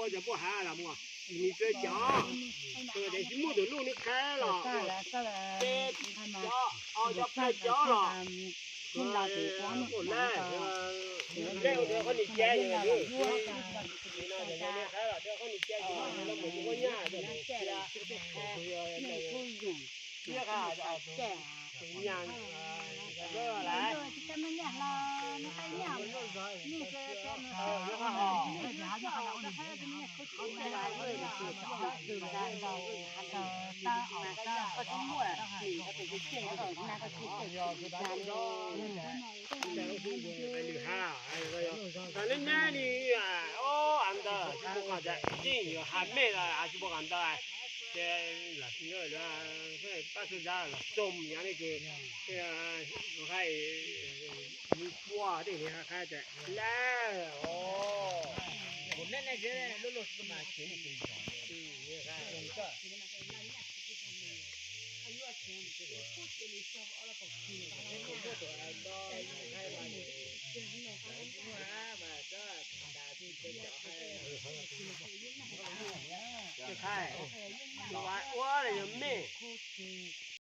Cov poj hav los muaj, nws txawj cov, tus tias tsis muaj tus luj nws qhaib los, cov, cov plaws cov los, muaj lawm, lawm ua qhov nws cai, qhov nws cai, qhov nws cai, mus ua nyab, Neb neb li, o, a ntawd tsis muaj qhov ntawd, yeej yuav ha mej los tsis muaj qhov ntawd. Ces pab xu zab los xoo nyob li ces, qhov, nws quaj tej nws qhab tias lawm os. Ua li yog mej.